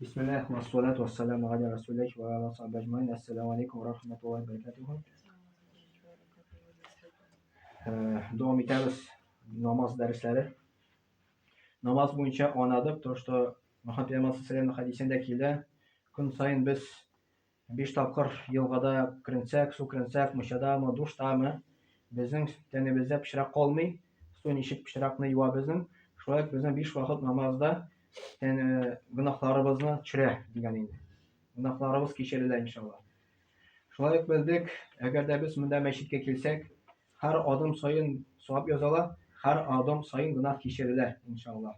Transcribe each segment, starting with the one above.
Бисмиллаһ ва салату ва саламу аля расулиллаһи ва аля сахбиһи аҗмаин. Ассаламу алейкум ва рахматуллаһи ва баракатуху. Дәвам итәбез намаз дәресләре. Намаз буенча анадык, то что Мөхәммәд пәйгамбәр саллаллаху хәдисендә килә, көн саен без биш тапкыр елгада керенсәк, су керенсәк, мунчадамы, душтамы, безнең тәнебездә пычрак калмый, су ничек пычракны юа безнең, шулай ук безнең биш вакыт намазда тән гөнаһларыбызны төшерә дигән инде. Гөнаһларыбыз кичерелә иншалла. Шулай ук белдек, әгәр дә без монда мәчеткә килсәк, һәр адым саен савап языла, һәр адым саен гөнаһ кичерелә, иншалла.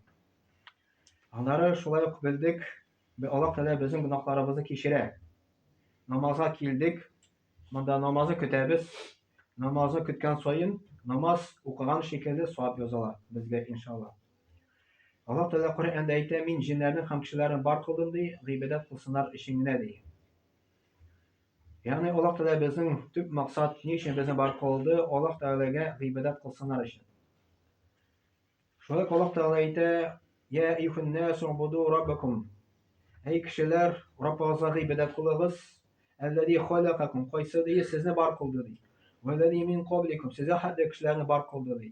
Аннары шулай ук белдек, Аллаһ Тәгалә безнең гөнаһларыбызны кичерә. Намазга килдек, монда намазны көтәбез. Намазны көткән саен намаз укыган шикелле савап языла безгә, иншалла. Аллаһ Тәгалә Коръәндә әйтә, мин җеннәрне һәм кешеләрне бар кылдым ди, гыйбадәт кылсыннар өчен генә ди. Ягъни Аллаһ Тәгалә безнең төп максат ни өчен безне бар кылды? Аллаһ Тәгаләгә гыйбадәт кылсыннар өчен. Шулай ук Аллаһ Тәгалә әйтә: "Я әйюһән-нас убуду раббакум". Әй кешеләр, Раббыгызга гыйбадәт кылыгыз. Әлләзи халакакум, кайсы ди, сезне бар кылды ди. Вәлләзи мин кабликум, сезгә хәтле кешеләрне бар кылды ди.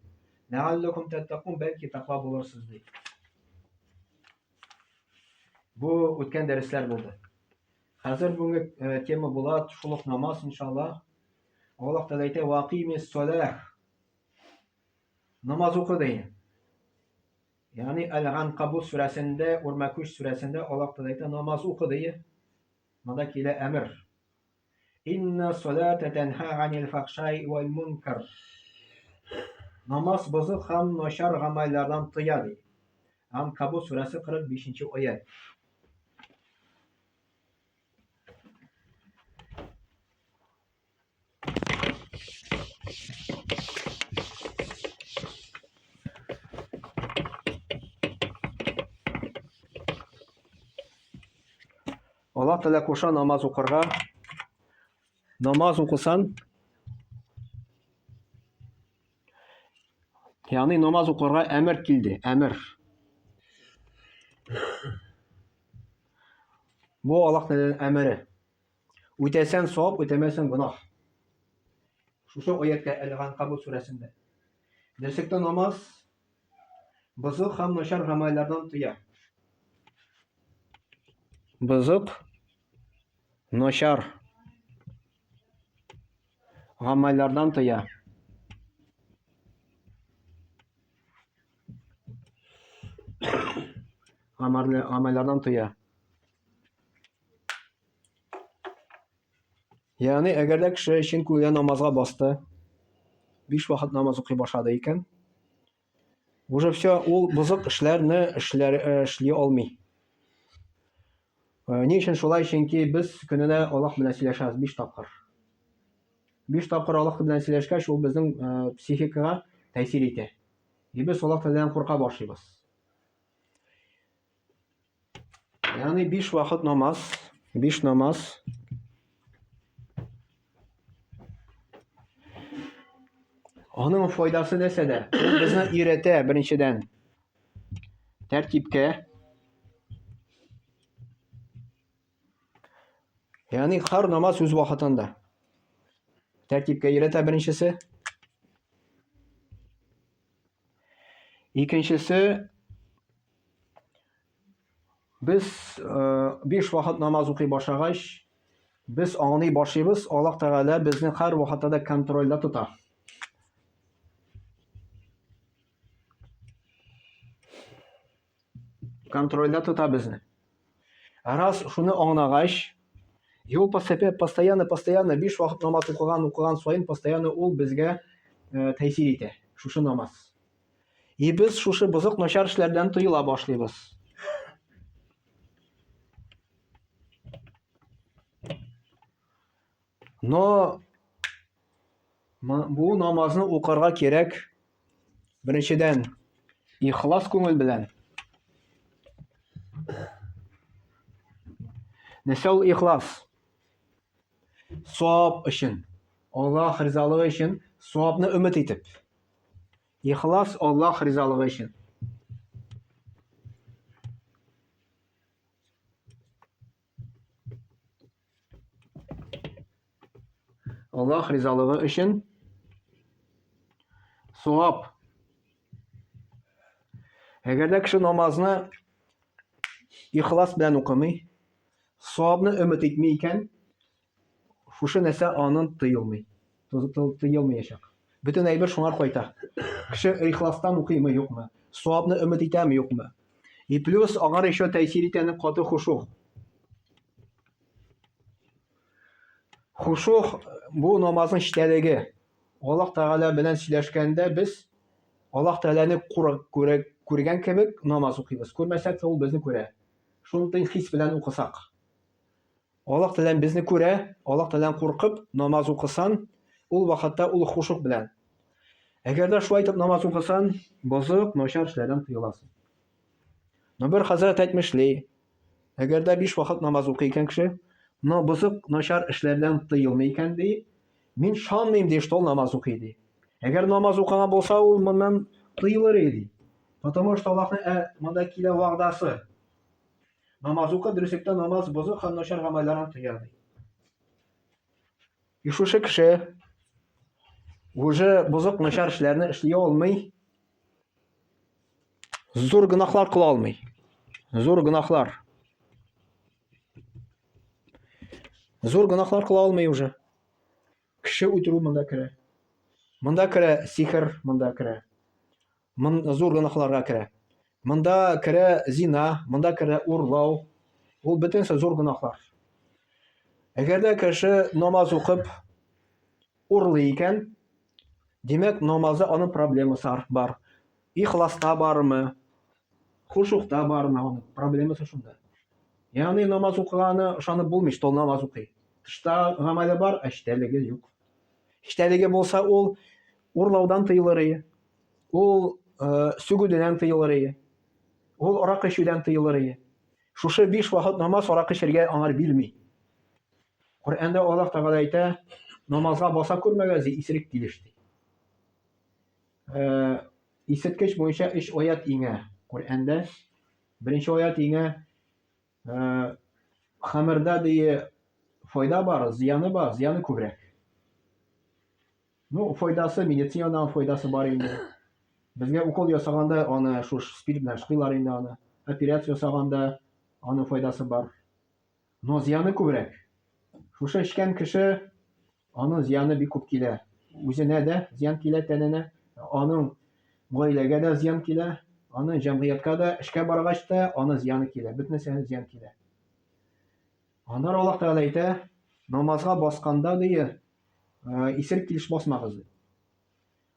Ләгалләкум тәттакун, бәлки тәкъва булырсыз ди. Бу үткән дәресләр булды. Хәзер бүгенге э, тема була шул ук намаз, иншалла. Аллаһ Тәгалә әйтә, "Вакимис салах". Намаз укы ди. Ягъни Әл-Ганкабут сүрәсендә, Үрмәкүч сүрәсендә Аллаһ Тәгалә әйтә, намаз укы ди. Монда килә әмер. Инна салата тәнһа ганил фахшай вәл мункар. Намаз бозык һәм начар гамәлләрдән тыя ди. Анкабут сүрәсе 45 нче аять. Аллаһ Тәгалә куша намаз укырга. Намаз укысан, ягъни намаз укырга әмер килде, әмер. Бу Аллаһ Тәгаләнең әмере. Үтәсәң савап, үтәмәсәң гөнаһ. Шушы аятьтә Әл-Ганкабут сүрәсендә. Дөреслеккә намаз бозык һәм начар гамәлләрдән тыя. Бозык, начар гамәлләрдән тыя. Гамәлләрдән тыя. Ягъни, әгәр дә кеше чын күңелдән намазга басты, биш вакыт намаз укый башлады икән, уже все, ул бозык эшләрне эшләр, э, эшли алмый. Э, ни өчен шулай? Чөнки без көненә Аллаһ белән сөйләшәбез биш тапкыр. Биш тапкыр Аллаһ белән сөйләшкәч, ул безнең э, психикага тәэсир итә. И без Аллаһ белән курка башлыйбыз. Ягъни биш вакыт намаз, биш намаз. Аның файдасы нәрсәдә? Ул безне өйрәтә беренчедән. Тәртипкә. Ягъни һәр намаз үз вакытында. Тәртипкә өйрәтә беренчесе. Икенчесе без э, биш вакыт намаз укый башлагач, без аңлый башлыйбыз, Аллаһ Тәгалә безне һәр вакытта да контрольдә тота. Контрольдә тота безне. Раз шуны аңлагач, юл постоянно, постоянно биш вакыт намаз укыган, укыган саен постоянно ул безгә э, тәэсир итә. Шушы намаз. И без шушы бозык начар эшләрдән тыела башлыйбыз. Но бу намазны укырга кирәк. Беренчедән, ихлас күңел белән. Нәрсә ул ихлас? Савап өчен, Аллаһ ризалыгы өчен савапны өмет итеп. Ихлас Аллаһ ризалыгы өчен. Аллаһ ризалыгы өчен савап. Әгәр дә кеше намазны ихлас белән укымый, савапны өмет итми икән, шушы нәрсә анын тыелмый. Тыелмаячак. Бөтен әйбер шуңар кайта. Кеше ихластан укыймы, юкмы? Савапны өмет итәме, юкмы? И плюс аңар еще тәэсир итәне каты хушух. Хушух бу намазның читәлеге. Аллаһ Тәгалә белән сөйләшкәндә без Аллаһ Тәгаләне күргән кебек намаз укыйбыз. Күрмәсәк тә ул безне күрә. Шундый хис белән укысак. Аллаһ Тәгалә безне күрә, Аллаһ Тәгаләдән куркып намаз укысан, ул вакытта ул хушук белән. Әгәр дә шулай итеп намаз укысан, бозык, начар эшләрдән тыеласың. Но бер хәзрәт әйтмешли, әгәр дә биш вакыт намаз укый икән кеше, но бозык, начар эшләрдән тыелмый икән ди, мин шанмыйм ди, что ул намаз укый ди. Әгәр намаз укыган булса, ул моннан тыелыр иде. Потому что Аллаһның ә, монда килә вәгъдасы. Намаз укы, дөреслектә намаз бозык һәм начар гамәлләрдән тыя ди. И шушы кеше уже бозык начар эшләрне эшли алмый, Зур гөнаһлар кыла алмый. Зур гөнаһлар. Зур гөнаһлар кыла алмый уже. Кеше үтерү монда керә. Монда керә сихер, монда керә. Мон, зур гөнаһларга керә. Монда керә зина, монда керә урлау. Ул бөтенесе зур гөнаһлар. Әгәр дә кеше намаз укып урлый икән, димәк, намазы аның проблемасы бар. Ихласта бармы? Хушукта бармы аның проблемасы шунда. Ягъни намаз укыганы ышанып булмый, что ул намаз укый. Тышта гамәле бар, ә эчтәлеге юк. Эчтәлеге булса, ул урлаудан тыелыр иде. Ул э, сүгүдән тыелыр иде. Ул аракы эчүдән тыелыр иде. Шушы биш вакыт намаз аракы эчәргә аңар бирми. Коръәндә Аллаһ Тәгалә әйтә, намазга баса күрмәгез, ди, исерек килеш, ди. Э, исерткеч буенча өч аят иңә Коръәндә. Беренче аят иңә, э, хәмердә ди файда бар, зыяны бар, зыяны күбрәк. Ну, файдасы, медицинадан файдасы бар инде. Безгә укол ясаганда аны шуш спирт белән ышкыйлар инде аны. Операция ясаганда аның файдасы бар. Но зыяны күбрәк. Шушы эчкән кеше, аның зыяны бик күп килә. Үзенә дә зыян килә тәненә, аның гаиләгә дә зыян килә, аның җәмгыятькә дә, эшкә баргач та аның зыяны килә, бөтен нәрсәгә зыян килә. Аннары Аллаһ Тәгалә әйтә, намазга басканда ди, исерек килеш басмагыз ди.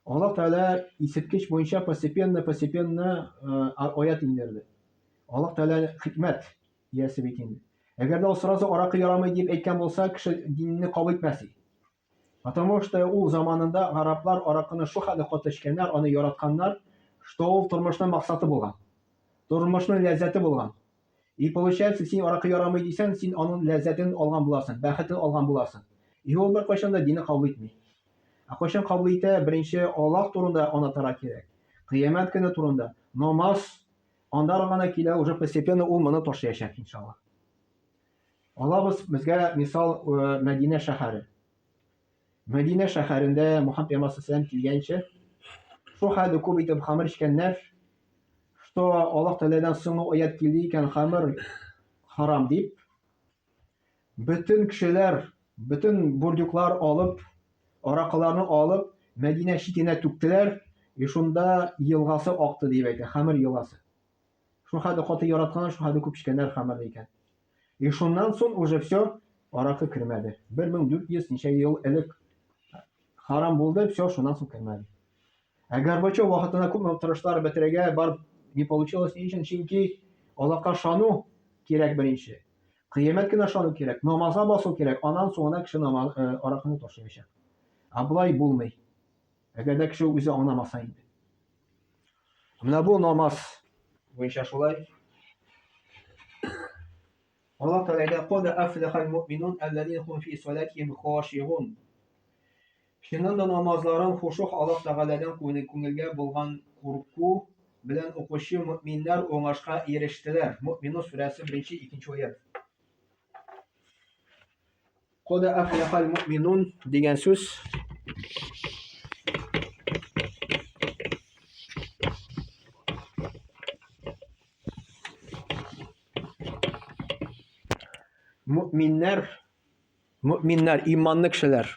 Аллаһ Тәгалә исерткеч буенча постепенно, постепенно аят иңдерде. Аллаһ Тәгалә хикмәт иясе бит инде. Әгәр дә ул сразу аракы ярамый дип әйткән булса, кеше динне кабул итмәс иде. Потому что ул заманында гараплар аракыны шул хәтле каты эчкәннәр, аны яратканнар, что ул тормышның максаты булган. Тормышның ләззәте булган. И получается, син аракы ярамый дисәң, син аның ләззәтен алган буласың, бәхетен алган буласың. И ул беркайчан да динне кабул итми. Ә кайчан кабул итә, беренче Аллаһ турында аңлатырга кирәк. Кыямәт көне турында. Намаз анда гына килә, уже постепенно ул моны ташлаячак, иншаллаһ. Алабыз безгә мисал э, Мәдинә шәһәре. Мәдинә шәһәрендә Мухаммад пәйгамбәр саллаллаху килгәнче, шул хәтле күп итеп хамыр эчкәннәр, что Аллаһ Тәгаләдән соңгы аят килде икән, хамыр харам дип, бөтен кешеләр, бөтен бурдюклар алып, аракыларны алып, Мәдинә читенә түктеләр, и шунда елгасы акты дип әйтә, хамыр елгасы. Шул хәтле каты яратканнар, шул хәтле күп эчкәннәр хамырны икән. И шуннан соң уже все, аракы кермәде. 1400 ничә ел элек харам булды, все, шуннан соң кермәде. Ә Горбачев вакытында күпме тырышлар бетерергә бар не получилось ни өчен? Чөнки Аллаһка ышану кирәк беренче. Кыямәт кенә ышану кирәк, намазга басу кирәк, аннан соң гына кеше намаз, э, аракыны ташлаячак. Ә болай булмый. Әгәр дә кеше үзе аңламаса инде. Менә бу намаз буенча шулай. Аллаһ Тәгалә әйтә: "Кад афлахал муъминун аллазина хум фи салатихим хашигун." Чыннан да намазларын хушух Аллаһ Тәгаләдән күңелгә булган курку белән укучы мөэминнәр уңышка ирештеләр. Мөэминун сүрәсе 1-2 аят. Код афлахал муъминун дигән сүз Мөминнәр, мөминнәр, иманлы кешеләр.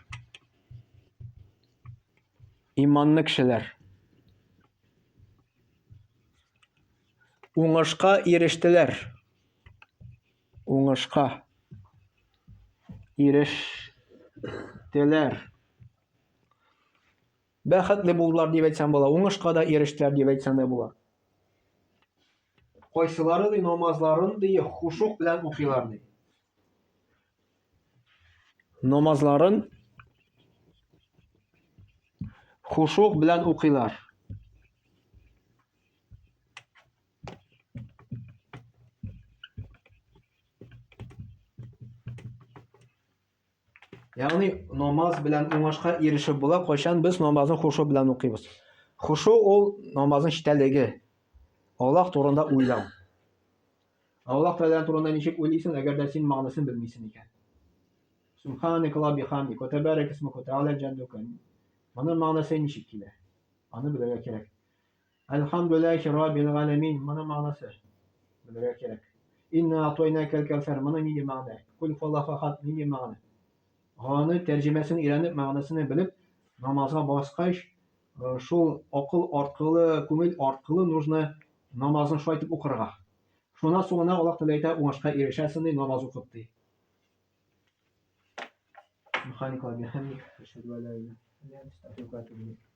Иманлы кешеләр. Уңышка ирештеләр. Уңышка ирештеләр. Бәхетле булдылар дип әйтсәң була, уңышка да ирештеләр дип әйтсәң дә була. Кайсылары ди намазларын ди хушук белән укыйлар ди. Намазларын хушук белән укыйлар. Ягъни намаз белән уңышка ирешеп була, кайчан без намазны хушу белән укыйбыз. Хушу ул намазның читәлеге. Аллаһ турында уйлау. Аллаһ Тәгалә турында ничек уйлыйсың, әгәр дә син мәгънәсен белмисең икән? Субханaka ла бихамдик ва табарак исмука ва тәгалә җәддука. Моның мәгънәсе ничек килә? Аны белергә кирәк. Әлхәмдүлилләһи раббил галәмин. Моның мәгънәсе белергә кирәк. Инна атайнакәл кәүсәр. Моның нинди мәгънә? Кул хуаллаху ахад нинди мәгънә? Аны тәрҗемәсен өйрәнеп, мәгънәсен белеп, намазга баскач, шул акыл аркылы, күңел аркылы нужно намазны шулай итеп укырга. Шуннан соң гына Аллаһ Тәгалә әйтә, уңышка ирешәсең ди, намаз укып ди. Субханакаллахумма бихамдик, ашһаду ан ла илаһа илля анта, астагфирука ва атубу илейк.